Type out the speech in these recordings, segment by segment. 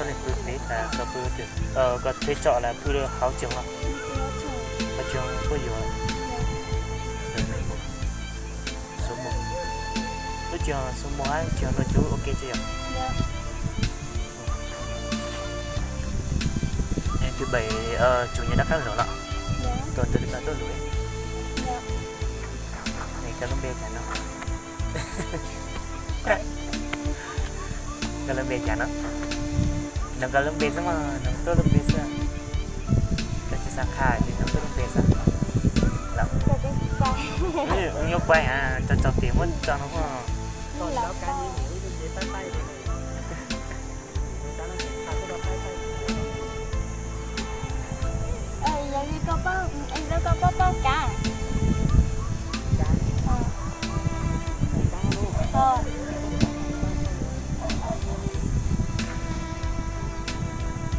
txoj leej pw peb tas koj pw, koj thej tsom las pw hauv tsev los? Hauv tsev puab yuav. Lub tsev xu mus hab tsev no cub ua ke tsi yom? Thứ bảy chủ nhật dab qab los los? Tuaj ntawd no tuaj lus. Koj lub npe cas no? Koj lub npe cas no? Nug koj lub npe xwb mas, nug tuaj lub npe xwb. Koj tsis xav qha ces nug tuaj lub npe xwb. Yuav kuaj, tso tso tim muab tso no. Yog li koj paub, koj paub paub kav.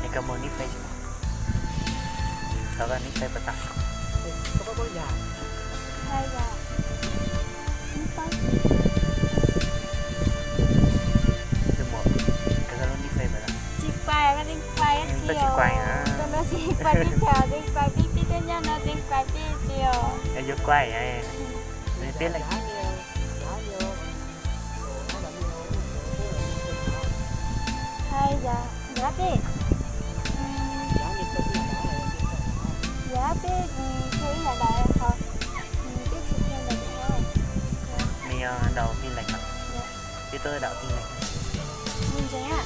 Es koj muaj nick Face tsis muaj? Tau koj nick Face puas tau? Hais yom, nick Face. Tus muam, koj lub nick Face puas tau? Tsis pais, koj tsis pais, koj tsis pais, tsis pais, tsis pais, peb peb tuaj nyob no tsis pais peb tsis os. Es yuav kuaj, peb hais yom, yog peb, yog peb, tsis ib yam ntawd ho, peb tsis tau ntawd. Nws yog daus tij lees no, peb tuaj daus tij lees. Ntseeg,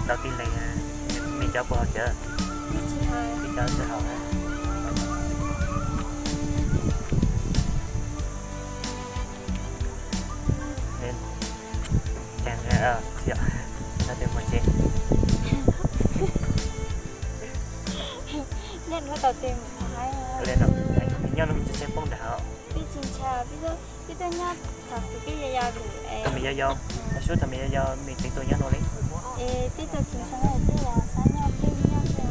daus tij lees, nws cov puas haum cawv? Nws cov tsis haum. Tsis yog, no tes mus tsev. Nyob no mus tsev, nyob no mus tsev poob nrag. Peb tsis ntshai, peb tuaj nyob thaum peb yau yau lawm. Thaum me yau yau, sub thaum me yau yau me tseem tuaj nyob no li. Es peb tuaj tsis ntshai, peb yog xav nyob peb nyob xwb.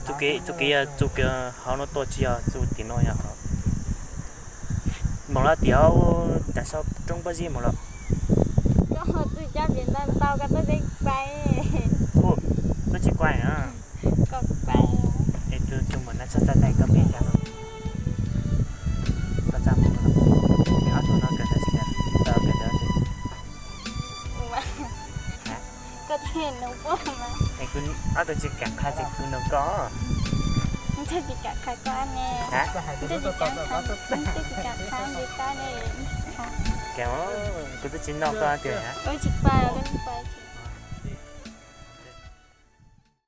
Txuj kev, txuj kev yog txuj kev hauv no tuaj tsis yog txuj tim no yog hauv. Mus los tias tas sau roob pob zeb mus los. Koj txuj cab pem ntau ntau koj tuaj tseem pais. Tuaj tsis kuaj na. Koj pais. Es tus tus muam no txhob txaj txaj koj pem cas no. Koj txaj mus los. Es ob tug no kawm ntawv tsis kawm, kawm ntawv twg? Koj thiaj nug puas mas. Es kuv ob tug tsis kam qha ces kuv nug koj. Koj tsis kam qha koj ne. Koj tsis kam qha, koj tsis kam qha ne. Kuv twb tsis nug koj tiag. Ua tsis pais, koj tsis pais.